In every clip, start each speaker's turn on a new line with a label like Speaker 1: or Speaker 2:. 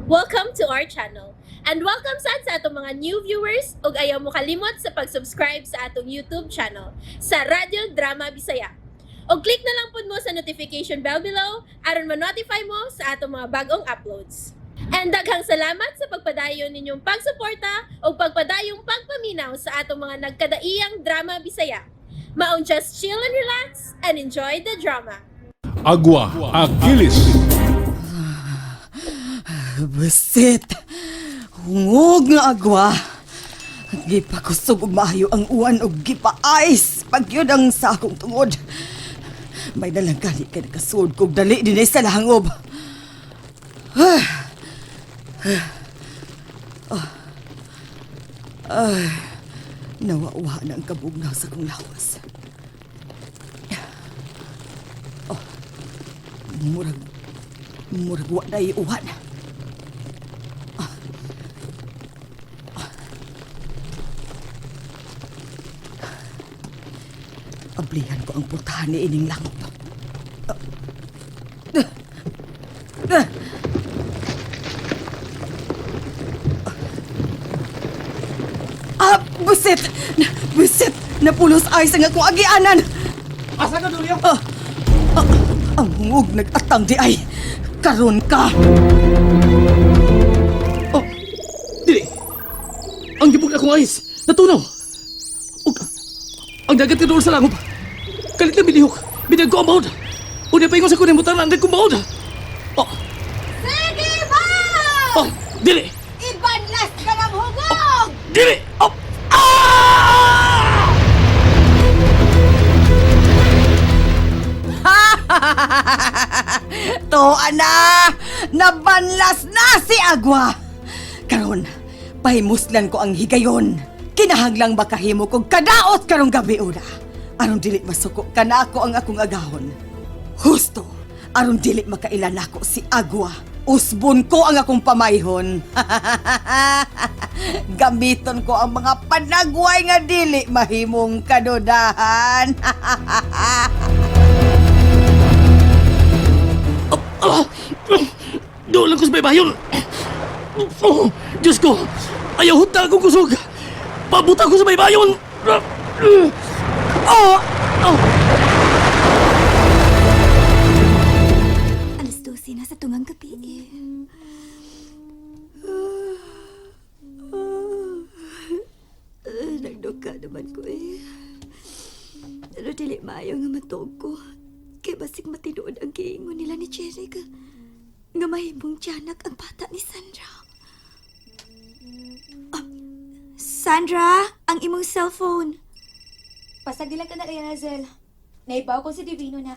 Speaker 1: Welcome to our channel. And welcome sad sa atong mga new viewers ug ayaw mo kalimot sa pag-subscribe sa atong YouTube channel sa Radyo Drama Bisaya. Og click na lang pud mo sa notification bell below aron ma-notify mo sa atong mga bagong uploads. And daghang salamat sa pagpadayon ninyong pagsuporta ug pagpadayong pagpaminaw sa atong mga nagkadaiyang drama Bisaya. Maong just chill and relax and enjoy the drama.
Speaker 2: Agua Achilles.
Speaker 3: Busit! Hungog nga agwa! Gipakusog og maayo ang uwan og gipa-ice pag yun ang sa akong tungod. May dalang gani kay nakasuod kog dali dinhi sa langob. Ay, nawawa na ang kabugnaw sa akong lawas. Oh, murag wa na iuwan. Ablihan ko ang putahan ni ining langop. Ah, busit! Busit! Napulos ay sa nga kong agianan!
Speaker 4: Asa ka, Dulio?
Speaker 3: Ah, ah, ang hungog nag-atang di ay. Karon ka!
Speaker 4: Oh, dili. Ang gibog na akong ayos. Natunaw. Ug, ang dagat ka doon sa langop. Kalit lang bilihok. Binag ko ang baod. Unya pa ingon sa kunin mo tanan, ang kong baod. Oh,
Speaker 3: Sige ba!
Speaker 4: oh, dili.
Speaker 3: Ibanlas ka ng hungog!
Speaker 4: Dili. Oh, ah!
Speaker 3: To na! Nabanlas na si Agwa! Karon, pahimuslan ko ang higayon. Kinahanglang makahimo kog kadaot karong gabi una. Aron dili masuko kanako ang akong agahon. Husto, aron dili makaila nako si Agwa. Usbon ko ang akong pamayhon. Gamiton ko ang mga panagway nga dili mahimong kadudahan.
Speaker 4: Ah, doon lang ko sa baybayon. Oh, Diyos ko, ayaw hunta akong kusog. Pabuta ko sa baybayon. Ah, ah.
Speaker 5: Alas 12 na sa tungang gabi eh. Nagduka naman ko eh. Pero dili maayo nga matuog ko. Kay basig matinuod ang giingon nila ni Jeric. Nga mahimong tiyanak ang bata ni Sandra. Ah, Sandra, ang imong cellphone.
Speaker 6: Pasag nila ka na kay Razel. Naibaw ko si Divino na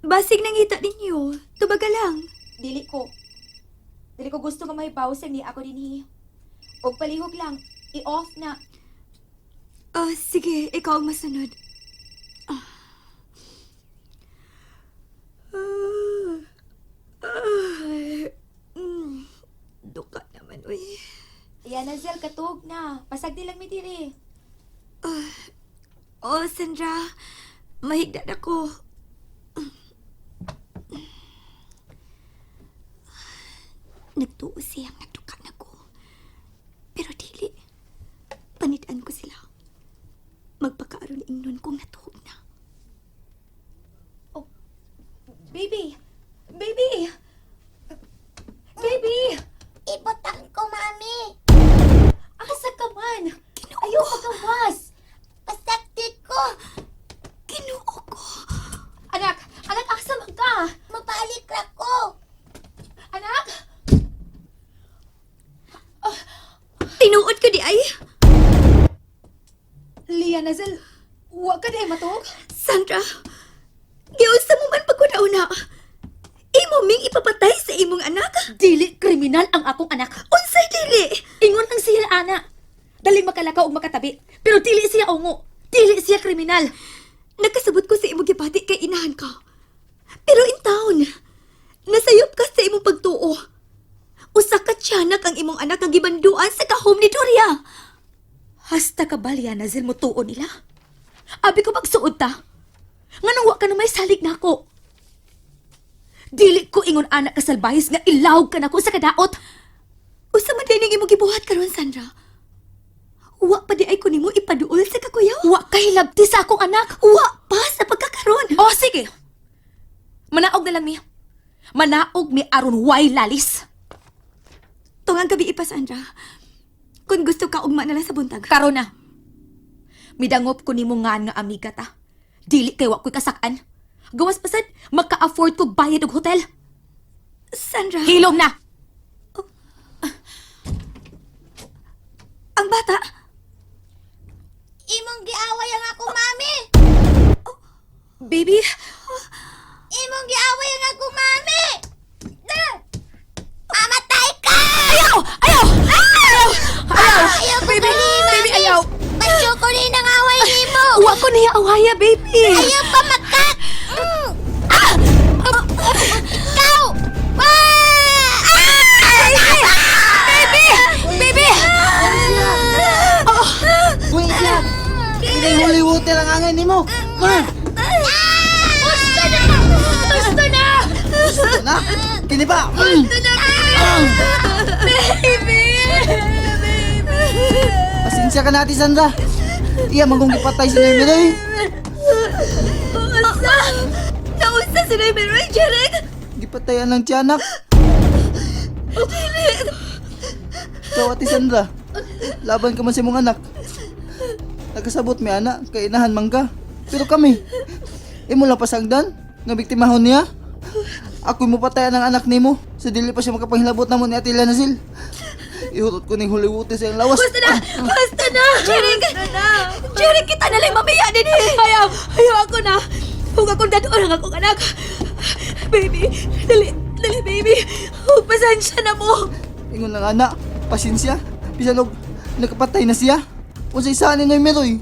Speaker 5: Basig nangita ninyo. Tubaga lang.
Speaker 6: dili ko. Dili ko gusto nga mahibaw sa ni ako dinhi. Og palihog lang, i-off na.
Speaker 5: Oh, sige, ikaw ang masunod. Ah. Ah. Ay. Duka naman, uy.
Speaker 6: Ayan, Razel, katug na. Pasag lang mi diri.
Speaker 5: Oh, Sandra, mahigdan ako. Nagtuo siyang nagduka na ko. Pero dili. Panitan ko sila. Magpakaaron ingnon kong natuog na.
Speaker 6: Oh, baby! Baby! Baby!
Speaker 7: Ibutang ko, mami.
Speaker 6: Asa ka man? Ayaw pagawas!
Speaker 7: Pasakti ko.
Speaker 5: Ginoo ko.
Speaker 6: Anak! Anak, asa man ka?
Speaker 7: Mabalik ra ko.
Speaker 6: Anak!
Speaker 5: Tinuod ko di ay.
Speaker 6: Lia Nazel, wa ka di matuog?
Speaker 5: Sandra, giunsa mo man pagkunauna. Imo ming ipapatay sa imong anak?
Speaker 6: Dili kriminal ang akong anak.
Speaker 5: Unsay dili?
Speaker 6: Ingon ang siya ana. Dali makalakaw og makatabi, pero dili siya ungo. Dili siya kriminal.
Speaker 5: Nakasabot ko sa imong gibati kay inahan ka. Pero in town, nasayop ka sa imong pagtuo. Usa ka tiyanak ang imong anak ang gibanduan sa kahom ni Doria.
Speaker 6: Hasta ka ba, Liana Zel, mo tuo nila? Abi ko magsuod ta. Nganong wa ka na may salig nako. Dili ko ingon anak ka salbahis nga ilawg ka nako sa kadaot.
Speaker 5: Usa man dining imong gibuhat karon, Sandra. Wa pa di ay ko nimo ipaduol sa kakuyaw.
Speaker 6: Wa kay hilabti sa akong anak.
Speaker 5: Wa pa sa pagkakaron.
Speaker 6: Oh, sige. Manaog na lang mi. Manaog mi aron way lalis.
Speaker 5: Tungang gabi ipa, Sandra. Kung gusto ka, ugma na lang sa buntag.
Speaker 6: Karon na. Midangop ko nimo nga nga amiga ta. Dili kay wa ko'y kasakan. Gawas pasad, maka-afford ko bayad og hotel.
Speaker 5: Sandra,
Speaker 6: Hilom na.
Speaker 5: ang bata.
Speaker 7: Imong giaway ang ako, mami!
Speaker 6: Baby,
Speaker 7: Imong giaway ang ako, mami! Ah! Mamatay ka!
Speaker 6: ayaw! Ayaw! Ayaw! Ayaw!
Speaker 7: Ayaw ko
Speaker 6: Baby,
Speaker 7: gali,
Speaker 6: baby,
Speaker 7: mami!
Speaker 6: ayaw!
Speaker 7: Basyo ko rin ang away nimo!
Speaker 6: Wa ko niya awaya, baby.
Speaker 7: Ayaw pa makak! Mm. Ah! Ikaw! Ah!
Speaker 6: Baby! Baby!
Speaker 8: Uy, siya! Hindi holy water ang angay nimo. Ma!
Speaker 1: Gusto na! Gusto na!
Speaker 8: Na! Kini ba? Mm.
Speaker 6: Baby! Baby!
Speaker 8: Pasensya ka na, Ate Sandra. Iya, manggong gipatay si Noemi Roy.
Speaker 5: Nausa! Nausa si Noemi Roy, Jerek!
Speaker 8: Gipatayan lang siya, anak. Ikaw, Ate Sandra. Laban ka man sa imong anak. Nagkasabot mi anak, kay inahan man ka. Pero kami, imo lang pasagdan, nga biktimahon niya. Ako'y mapatayan ang anak nimo sa dili pa siya makapanghilabot namo ni Ate Lana Sil. Ihurot ko ning holy water sa iyang lawas.
Speaker 5: Basta na! Basta na! Jerek! Jerek, kita na lang mamaya din eh!
Speaker 6: Ayaw! Ayaw ako na! Huwag akong dadoon ang akong anak! Baby! Dali! Dali, baby! Huwag pasensya na mo!
Speaker 8: Ingon lang anak, pasensya. Bisan og nakapatay na siya. Unsay saan ni Noemi Roy?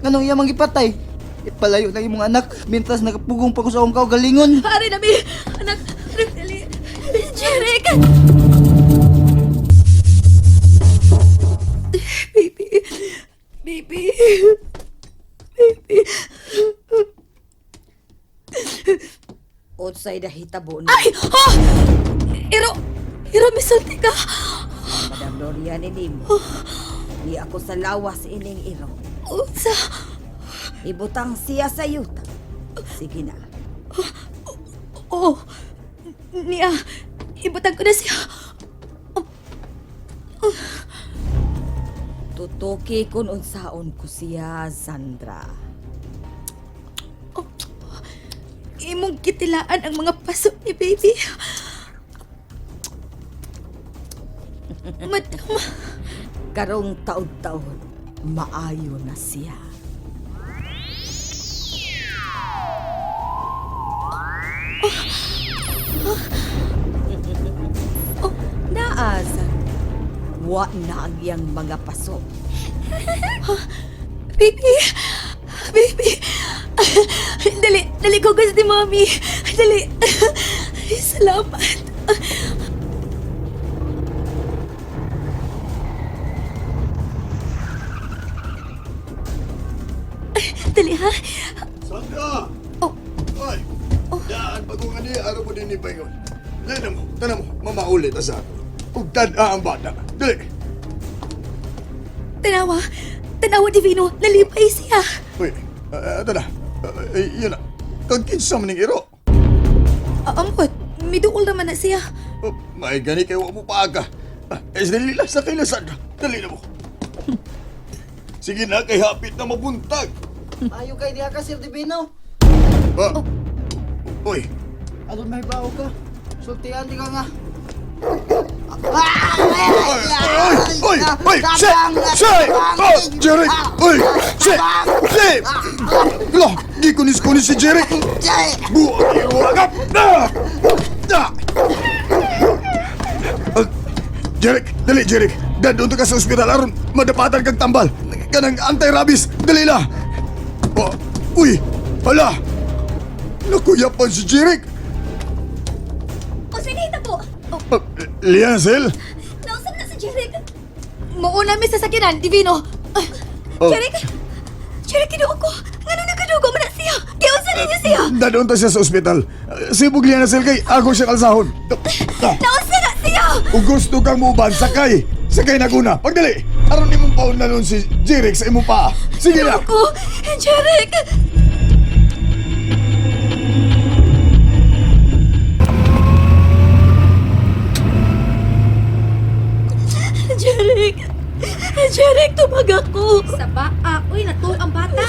Speaker 8: Nganong iya mang gipatay? Ipalayo lang imong anak mientras nakapugong pa ko sa akong kaugalingon.
Speaker 6: Ari na, mi! Anak! Anak, dali!
Speaker 5: Jerek!
Speaker 6: Baby! Baby! Baby!
Speaker 3: Unsay nahitabo ni
Speaker 6: Ay! Oh! Iro! Iro, misulti ka!
Speaker 3: Madam Gloria ni nimo. Ni ako sa lawas ining iro.
Speaker 6: Unsa?
Speaker 3: Ibutang siya sa yuta. Sige na.
Speaker 6: Oo. Niya, ibutang ko na siya.
Speaker 3: Tutuki kun unsaon ko siya, Sandra.
Speaker 6: Imong kitilaan ang mga paso ni baby. Madam,
Speaker 3: Karong taon-taon, maayo na siya. Naa, Sandra. Wa na ang iyang mga paso.
Speaker 6: Baby! Baby! Dali, dali ko gusto ni mommy. Dali. Salamat. Dali ha?
Speaker 9: Sandra!
Speaker 6: Oh.
Speaker 9: Oy! Daan pag ni araw mo din ni Payon. Dali mo, tanan mo, mamaulit sa ako. Ug tad-a ang bata. Dali!
Speaker 6: Tanawa. Tanawa, Divino. Nalipay siya.
Speaker 9: Uy, tana. Yun na. Kag kinsa man ning iro.
Speaker 6: Ambot, miduol naman na siya.
Speaker 9: Oh, may gani kay wa mo paaga. Eh, dali lang sa kay Sandra. Dali na mo. Sige na, kay hapit na mabuntag.
Speaker 8: Ayo kay diha ka, Sir Divino.
Speaker 9: Ah. Uy,
Speaker 8: Aron may bao ka. Sultian di ka nga.
Speaker 9: Oy! Oy! Oy! Shit! Shit! Oh, Jerry! Oy! Shit! Shit! Lah, di kunis-kunis si Jerry! Buhay! Wagap! Ah! Ah! Ah, Jeric, dali Jeric. Dadto ka sa ospital aron madapatan kag tambal. Kanang anti-rabies, dali na. Oh, uy, hala. Nakuyapan si Jeric.
Speaker 5: O, sige po!
Speaker 9: Ah, Liazel?
Speaker 5: Nausa na si Jerek!
Speaker 6: Muuna mi sa sakyanan, Divino.
Speaker 9: Oh.
Speaker 5: Jerek! Jerek, kinuo ko! Ngano nagkadugo man na siya? Giunsa ninyo siya!
Speaker 9: Dadon ta siya sa ospital. Sibog Liazel kay ako siya kalsahon. Ah.
Speaker 5: Nausa na siya!
Speaker 9: Kung gusto kang muuban, sakay! Sakay na guna! Pagdali! Aron imong paon na nun si Jeric sa imong paa. Sige na!
Speaker 5: Ako, Jeric! Jeric! Jeric, tumag ako!
Speaker 6: Sa baa, uy, natuog ang bata.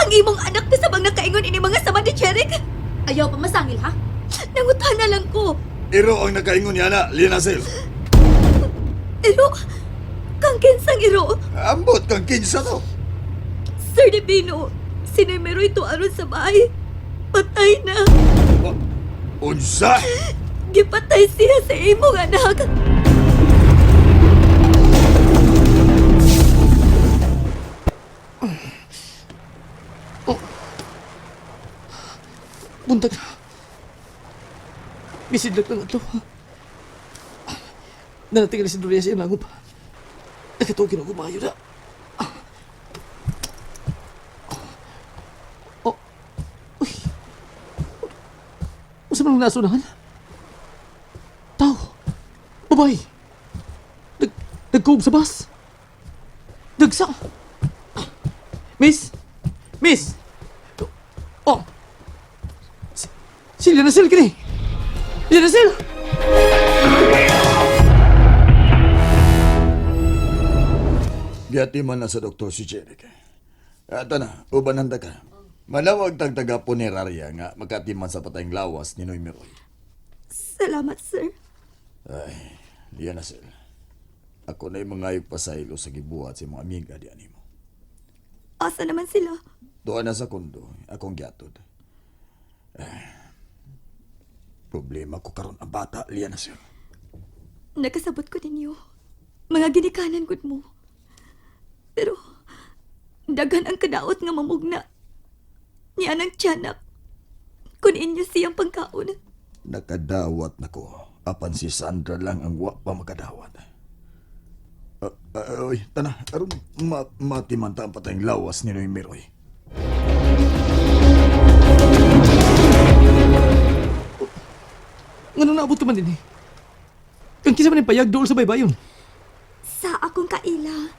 Speaker 5: Ang imong anak na sabang nakaingon ini mga sama ni Jeric!
Speaker 6: Ayaw pa masangil ha?
Speaker 5: Nangutana lang ko.
Speaker 9: Iro ang nakaingon niya na, Lina Sil.
Speaker 5: Iro, kang kinsang iro.
Speaker 9: Ambot kang kinsa to.
Speaker 5: Sir Divino, sinay ito aron sa bahay. Patay na.
Speaker 9: Unsa?
Speaker 5: Gipatay siya sa imong anak.
Speaker 4: Buntag na. Bisidlak lang adlaw. Nanating na si Doria sa iyang langop. Nakatugin ako maayo na. Oh. Uy. Unsa man ang nasunahan? Tao. Babae. Nagkuob sa bus. Dagsa. Miss! Miss! Oh! Sila na sila kini. Sila na sila.
Speaker 9: Giatiman na sa doktor si Jeric. Ato na, uban handa ka. Manawag tag taga punerarya nga makatiman sa patayng lawas ni Noy Miroy.
Speaker 5: Salamat, sir.
Speaker 9: Ay, diyan na sila. Ako na yung mga pasaylo sa gibuhat sa mga amiga di animo.
Speaker 5: Asa naman sila?
Speaker 9: Doon na sa kondo, akong giatod. Eh, problema ko karon ang bata, liyan na sir.
Speaker 5: Nakasabot ko ninyo. Mga ginikanan gud mo. Pero, daghan ang kadaot nga mamugna. Niya ng tiyanak. Kun inyo siyang pagkaon.
Speaker 9: Nakadawat na ko. Apan si Sandra lang ang wa pa makadawat. Oy, tana, aron matimanta ang patayng lawas ni Noy Miroy.
Speaker 4: Ngano naabot ka man din eh. Kang kinsa man ang payag dool sa baybayon.
Speaker 5: Sa akong kaila.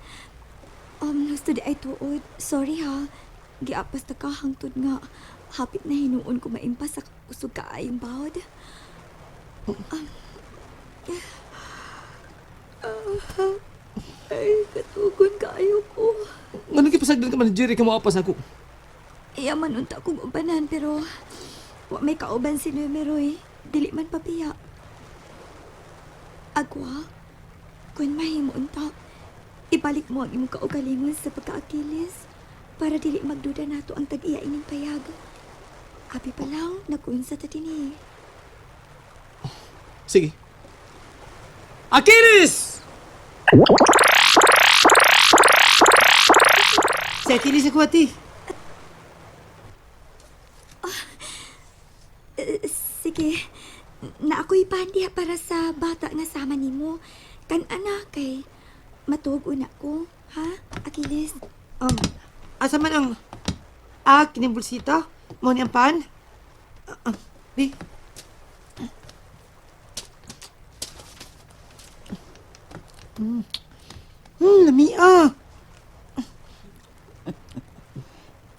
Speaker 5: Gusto di ay tuod. Sorry ha. Giapas ta ka hangtod nga. Hapit na hinuon ko maimpas sa kusog kaayong bawd. Ay, katugon kaayo ko.
Speaker 4: Ngano gipasagdan ka man ni Jerry ka moapas ako.
Speaker 5: Iya man unta kong ubanan pero wa may kauban si Numeroy. Dili man papiya. Agwa, kun mahimo unta, ibalik mo ang imong kaugalingon sa pagkaakilis para dili magduda nato ang tag-iya ining payag. Abi pa lang, nag-unsa ta dinhi.
Speaker 4: Sige. Achilles!
Speaker 10: Si Achilles ako, ate.
Speaker 5: Eh, sige, na ako'y pandiha para sa bata nga sama nimo. Kan ana kay matuog una ko, ha? Achilles.
Speaker 10: Um, asa man ang... Ah, kining bulsita? Mo ni ang pan? Ah, ah, di. Lami ah.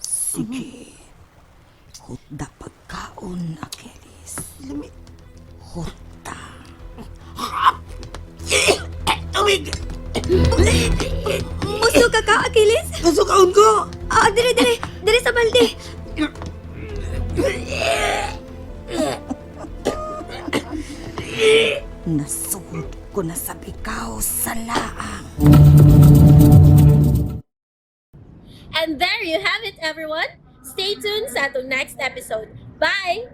Speaker 3: Sige. Hutda pagkaon, Achilles.
Speaker 10: Lami.
Speaker 3: Hutda.
Speaker 10: Tubig!
Speaker 5: Muso ka ka, Achilles?
Speaker 10: Kasukaon ko!
Speaker 5: Ah, dire, dire. Dire sa balde.
Speaker 3: Nasuod ko na sa bikaw sa laang.
Speaker 1: And there you have it, everyone. Stay tuned sa atong next episode. Bye!